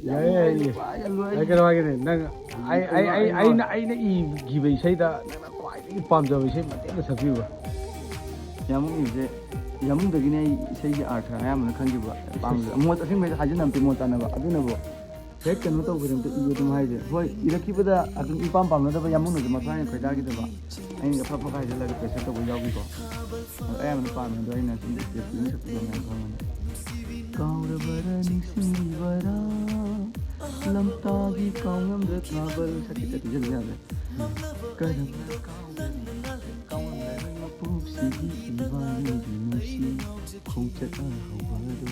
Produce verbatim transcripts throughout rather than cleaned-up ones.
ꯌꯥꯏꯌꯦ, ꯌꯥꯏꯌꯦ꯫ ꯑꯩ ꯀꯩꯅꯣ ꯍꯥꯏꯒꯦꯅꯦ, ꯅꯪ, ꯑꯩ, ꯑꯩ, ꯑꯩ, ꯑꯩꯅ, ꯑꯩꯅ ꯏꯈꯤꯕ ꯏꯁꯩꯗ ꯅꯪꯅ ꯈ꯭ꯋꯥꯏꯗꯒꯤ ꯄꯥꯝꯖꯕ ꯏꯁꯩ ꯃꯇꯦꯛ ꯑꯃ ꯁꯛꯄꯤꯌꯨꯕ꯫ ꯌꯥꯝꯕꯨꯡ ꯏꯕꯁꯦ, ꯌꯥꯝꯕꯨꯡꯗꯒꯤꯅꯦ ꯑꯩ ꯏꯁꯩꯒꯤ ꯑꯥꯔꯊ ꯑꯌꯥꯝꯕꯅ ꯈꯪꯈꯤꯕ꯫ ꯄꯥꯝꯕꯁꯦ ꯃꯣꯠ, ꯑꯁꯦꯡꯕꯩꯗꯤ ꯍꯥꯏꯖꯤꯟꯅꯕꯗꯤ ꯃꯣꯠ ꯆꯥꯅꯕ꯫ ꯑꯗꯨꯅꯕꯨ ꯍꯦꯛ ꯀꯩꯅꯣ ꯇꯧꯕꯗ ꯑꯝꯇ ꯏꯌꯨ ꯑꯗꯨꯝ ꯍꯥꯏꯁꯦ꯫ ꯍꯣꯏ, ꯏꯔꯛꯈꯤꯕꯗ ꯑꯗꯨꯝ ꯏꯄꯥꯝ ꯄꯥꯝꯅꯗꯕ, ꯌꯥꯝꯕꯨꯡꯅꯁꯨ ꯃꯊ꯭ꯋꯥꯏꯅ ꯈꯣꯏꯗꯥꯈꯤꯗꯕ, ꯑꯩꯅ ꯐꯠ ꯐꯠ ꯍꯥꯏꯖꯤꯜꯂꯒ ꯄ꯭ꯔꯦꯁꯔ ꯇꯧꯕ ꯌꯥꯎꯈꯤꯀꯣ꯫ ꯑꯗꯣ ꯑꯌꯥꯝꯕꯅ ꯄꯥꯝꯃꯦ꯫ ꯑꯗꯣ ꯑꯩꯅ ꯁꯨꯝ ꯏꯁꯇꯦꯖ ꯈꯨꯗꯤꯡ ꯁꯛꯄꯗꯣ ꯃꯌꯥꯝ ꯈꯪꯉꯅꯤ꯫ ꯀꯥꯎꯔꯕꯔꯥ ꯅꯤꯡꯁꯤꯡꯂꯤꯕꯔꯥ, ꯂꯝꯇꯥꯒꯤ ꯀꯥꯎꯉꯝꯗ꯭ꯔ ꯊꯥꯕꯜ꯫ ꯁꯛꯀꯦ ꯇꯧꯔꯗꯤ ꯁꯤꯖꯤꯟꯅ ꯌꯥꯗ꯭ꯔꯦ꯫ ꯀꯔꯝꯅ ꯀꯥꯎꯒꯅꯤ, ꯀꯥꯎꯉꯝꯗ꯭ꯔꯕ ꯄꯨꯛꯁꯤꯒꯤ ꯏꯕꯥꯅꯤꯒꯤ ꯅꯨꯡꯁꯤ ꯈꯣꯡꯆꯠ ꯑꯍꯧꯕꯗꯣ,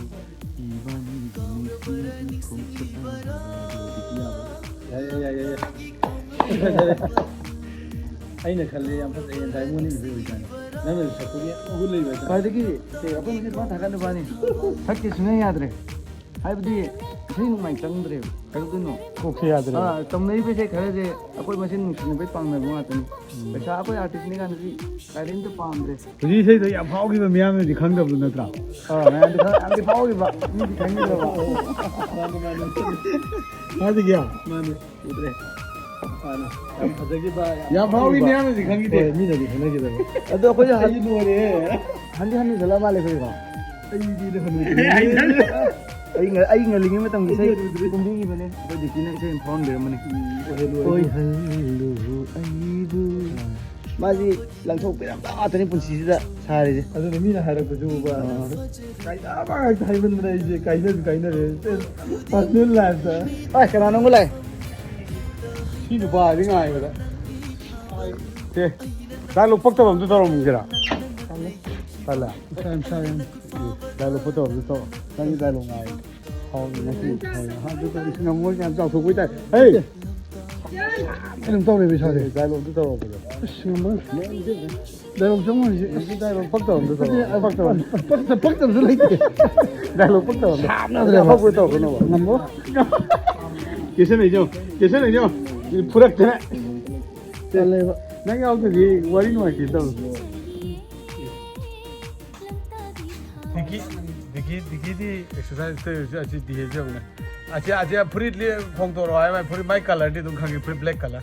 ꯏꯕꯥꯅꯤꯒꯤ ꯅꯨꯡꯁꯤ ꯈꯣꯡꯆꯠ ꯑꯍꯧꯕꯗꯣ꯫ ꯍꯧꯖꯤꯛꯇꯤ ꯌꯥꯔꯦ꯫ ꯌꯥꯏ, ꯌꯥꯏ, ꯌꯥꯏ, ꯌꯥꯏ꯫ ꯑꯩꯅ ꯈꯜꯂꯦ ꯌꯥꯝ ꯐꯖꯩ, ꯗꯥꯏꯃꯣꯟ ꯏꯕꯩ ꯑꯣꯏꯖꯥꯠꯅꯤ꯫ ꯅꯪꯅ ꯁꯛꯄꯒꯤ ꯃꯒꯨꯟ ꯂꯩꯕ ꯍꯥꯏꯇꯥꯔꯦ꯫ ꯈ꯭ꯋꯥꯏꯗꯒꯤ, ꯑꯦ, ꯑꯩꯈꯣꯏ ꯃꯁꯦꯟ ꯄꯥꯟ ꯊꯥꯒꯠꯅꯕꯅꯤ꯫ ꯁꯛꯇꯦ ꯁꯨꯡꯌꯥ ꯌꯥꯗ꯭ꯔꯦ꯫ ꯍꯥꯏꯕꯗꯤ ꯏꯁꯩ ꯅꯨꯡꯉꯥꯏ ꯆꯪꯗ꯭ꯔꯦꯕ꯫ ꯀꯩꯗꯧꯗꯣꯏꯅꯣ? ꯀꯣꯛꯁꯦ ꯌꯥꯗ꯭ꯔꯦꯕ꯫ ꯑꯥ, ꯇꯧꯅꯔꯤꯕ ꯏꯁꯩ ꯈꯔꯁꯦ ꯑꯩꯈꯣꯏ ꯃꯁꯦꯟ ꯅꯨꯡꯁꯤꯅꯕꯩ ꯄꯥꯝꯅꯕ ꯉꯥꯛꯇꯅꯤ꯫ ꯎꯝ꯫ ꯄꯩꯁꯥ ꯑꯩꯈꯣꯏ ꯑꯥꯔꯇꯤꯁꯅꯤ ꯀꯥꯟꯗꯗꯤ ꯀꯔꯤꯝꯇ ꯄꯥꯝꯗ꯭ꯔꯦ꯫ ꯍꯧꯖꯤꯛ ꯏꯁꯩꯗꯣ ꯌꯥꯝ ꯐꯥꯎꯈꯤꯕ ꯃꯌꯥꯝꯅꯗꯤ ꯈꯪꯗꯕꯗꯣ ꯅꯠꯇ꯭ꯔꯥ? ꯑꯥ, ꯃꯌꯥꯝꯗꯤ ꯈꯪ-, ꯌꯥꯝꯗꯤ ꯐꯥꯎꯈꯤꯕ, ꯃꯤꯗꯤ ꯈꯪꯈꯤꯗ꯭ꯔꯕ꯫ ꯃꯥꯅꯤ, ꯃꯥꯅꯤ꯫ ꯃꯥꯗꯤ ꯀꯌꯥ? ꯃꯥꯅꯤ꯫ ꯎꯗ꯭ꯔꯦ꯫ ꯃꯥꯅꯤ꯫ ꯌꯥꯝ ꯐꯖꯈꯤꯕ, ꯌꯥꯝ ꯌꯥꯝ ꯐꯥꯎꯈꯤꯕ꯫ ꯃꯌꯥꯝꯅꯗꯤ ꯈꯪꯈꯤꯗꯦ꯫ ꯍꯣꯏ, ꯃꯤꯅꯗꯤ ꯈꯪꯅꯈꯤꯗꯕ꯫ ꯑꯗꯣ ꯑꯩꯈꯣꯏꯁꯨ ꯍꯟ-, ꯑꯩꯗꯤ ꯂꯣꯏꯔꯦ꯫ ꯍꯟꯗꯤ ꯍꯟꯅꯨꯁꯜꯂꯛꯑ ꯃꯥꯜꯂꯦ ꯑꯩꯈꯣꯏꯀꯣ꯫ ꯑꯩꯗꯤ ꯍꯟꯅꯨꯗ꯭ꯔꯤ꯫ ꯑꯩ ꯉ-, ꯑꯩ ꯉꯜꯂꯤꯉꯩ ꯃꯇꯝꯒꯤ ꯏꯁꯩ ꯑꯩꯗꯤ ꯍꯟꯅꯨꯗ꯭ꯔꯤ꯫ ꯀꯨꯝꯕꯤꯈꯤꯕꯅꯦ꯫ ꯑꯩꯈꯣꯏ ꯗꯤꯄꯤꯅ ꯏꯁꯩ ꯑꯃ ꯐꯥꯎꯍꯟꯕꯤꯔꯝꯕꯅꯦ꯫ ꯎꯝ, ꯑꯣꯏꯍꯜꯂꯨ, ꯑꯣꯏꯍꯜꯂꯨ꯫ ꯑꯣꯏꯍꯜꯂꯨ ꯑꯩꯕꯨ꯫ ꯑꯥ꯫ ꯃꯥꯁꯤ ꯂꯪꯊꯣꯛꯄꯤꯔꯝꯕ ꯉꯥꯛꯇꯅꯤ ꯄꯨꯟꯁꯤꯁꯤꯗ ꯁꯥꯔꯤꯁꯦ꯫ ꯑꯗꯨꯅ ꯃꯤꯅ ꯍꯥꯏꯔꯛꯄꯁꯨ ꯎꯕ꯫ ꯑꯥ꯫ ꯀꯥꯏꯅꯕ ꯉꯥꯛꯇ ꯍꯥꯏꯃꯟꯗꯅ ꯑꯩꯁꯦ ꯀꯥꯏꯅꯁꯨ ꯀꯥꯏꯅꯔꯦ꯫ ꯄꯔꯁꯅꯦꯜ ꯂꯥꯏꯐꯇ꯫ ꯑꯥꯏ, ꯀꯅꯥꯅꯣꯝꯒ ꯂꯥꯛꯑꯦ꯫ ꯁꯤ ꯅꯨꯄꯥꯁꯤ ꯉꯥꯏꯕꯗ꯫ ꯑꯦ, ꯗꯥꯏꯂꯣꯛ ꯄꯛꯇꯕ ꯑꯝꯇ ꯇꯧꯔꯝꯁꯤꯔꯥ? ꯇꯜꯂꯦ꯫ ꯇꯜꯂꯦ? ꯏꯁꯥ ꯌꯥꯝ ꯁꯥꯏ ꯌꯥꯝ꯫ ꯑꯦ, ꯗꯥꯏꯂꯣꯛ ꯄꯛꯇꯕ ꯑꯝꯇ ꯇꯧꯔꯣ꯫ ꯅꯪꯒꯤ ꯗꯥꯏꯂꯣꯛ ꯉꯥꯏ꯫ ꯍꯥꯎꯅꯤ ꯉꯁꯤ꯫ ꯍꯥꯎꯅꯤ꯫ ꯑꯍꯥꯟꯕꯗ ꯉꯝꯃꯣꯏ ꯌꯥꯝ ꯆꯥꯎꯊꯣꯛꯄ ꯍꯥꯏꯇꯥꯔꯦ꯫ ꯍꯦ! ꯑꯗꯨꯝ ꯇꯧꯔꯦꯕ ꯏꯁꯥꯁꯦ꯫ ꯑꯦ, ꯗꯥꯏꯂꯣꯛ ꯑꯝꯇ ꯇꯧꯔꯣ ꯕ꯭ꯔꯗꯔ꯫ ꯑꯁ, ꯉꯝꯃꯣꯏ꯫ ꯗꯥꯏꯂꯣꯛ ꯆꯪꯉꯣꯏ ꯍꯧꯖꯤꯛ꯫ ꯍꯧꯖꯤꯛ ꯗꯥꯏꯂꯣꯛ ꯄꯛꯇꯕ ꯑꯝꯇ ꯇꯧꯔꯣ꯫ ꯅꯠꯇꯦ, ꯄꯛꯇꯕ ꯑꯝꯇ꯫ ꯄꯛꯇ-, ꯄꯛꯇꯕꯁꯨ ꯂꯩꯇꯦ꯫ ꯗꯥꯏꯂꯣꯛ ꯄꯛꯇꯕ ꯑꯝꯇ꯫ ꯁꯥꯞꯅꯗ꯭ꯔꯦꯕ꯫ ꯑꯐꯥꯎꯕ ꯇꯧꯔꯛꯀꯅꯣꯕ꯫ ꯉꯝꯃꯣꯏ꯫ ꯀꯦꯁꯟ ꯂꯩꯖꯧ꯫ ꯀꯦꯁꯟ ꯂꯩꯖꯧ꯫ ꯐꯨꯔꯛꯇꯅ꯫ ꯇꯜꯂꯦꯕ꯫ ꯅꯪ ꯌꯥꯎꯗ꯭ꯔꯗꯤ ꯋꯥꯔꯤ ꯅꯨꯡꯉꯥꯏꯇꯦ ꯇꯧ꯫ ꯗꯤꯀꯤ, ꯗꯤꯀꯤ꯫ ꯗꯤꯒꯤꯗꯤ ꯑꯦꯛꯁꯔꯁꯥꯏꯁ ꯇꯧꯔꯤꯁꯦ ꯑꯁꯤ ꯗꯤꯍꯦꯁꯦ ꯌꯦꯡꯉꯨꯅꯦ꯫ ꯑꯁꯤ ꯑꯁꯤ ꯐꯨꯔꯤꯠ ꯂꯤ-, ꯐꯣꯡꯗꯣꯔꯛꯑꯣ ꯍꯥꯏ, ꯃꯥꯏ ꯐꯨꯔꯤꯠ, ꯃꯥꯏ ꯀꯂꯔꯗꯤ ꯑꯗꯨꯝ ꯈꯪꯉꯤ, ꯐꯨꯔꯤꯠ ꯕ꯭ꯂꯦꯛ ꯀꯂꯔ꯫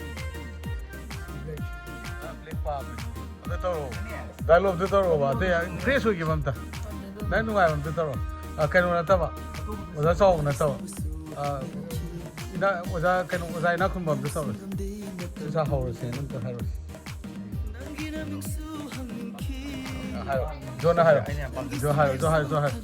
ꯕ꯭ꯂꯦꯛ ꯄꯥꯝꯃꯦ꯫ ꯑꯝꯇ ꯇꯧꯔꯛꯑꯣ꯫ ꯗꯥꯏꯂꯣꯛꯇꯣ ꯇꯧꯔꯛꯑꯣꯕ꯫ ꯑꯇꯩ ꯐ꯭ꯔꯦꯁ ꯑꯣꯏꯈꯤꯕ ꯑꯝꯇ꯫ ꯅꯪ ꯅꯨꯡꯉꯥꯏꯕ ꯑꯝꯇ ꯇꯧꯔꯛꯑꯣ꯫ ꯑ, ꯀꯩꯅꯣ ꯅꯠꯇꯕ꯫ ꯑꯣꯖꯥ ꯆꯥꯎꯕ ꯅꯠꯇꯕ꯫ ꯑ, ꯏꯅꯥ-, ꯑꯣꯖꯥ ꯀꯩꯅꯣ, ꯑꯣꯖꯥ ꯏꯅꯥꯛ ꯈꯨꯟꯕ ꯑꯝꯇ ꯇꯧꯔꯛꯑꯣ꯫ ꯁꯤ ꯁꯥ ꯍꯧꯔꯁꯦꯅ ꯑꯝꯇ ꯍꯥꯏꯔꯛꯑꯣ꯫ ꯍꯥꯏꯔꯣ꯫ ꯖꯣꯟꯅ ꯍꯥꯏꯔꯣ꯫ ꯖꯣ ꯍꯥꯏꯔꯣ, ꯖꯣ ꯍꯥꯏꯔꯣ, ꯖꯣ ꯍꯥꯏꯔꯣ꯫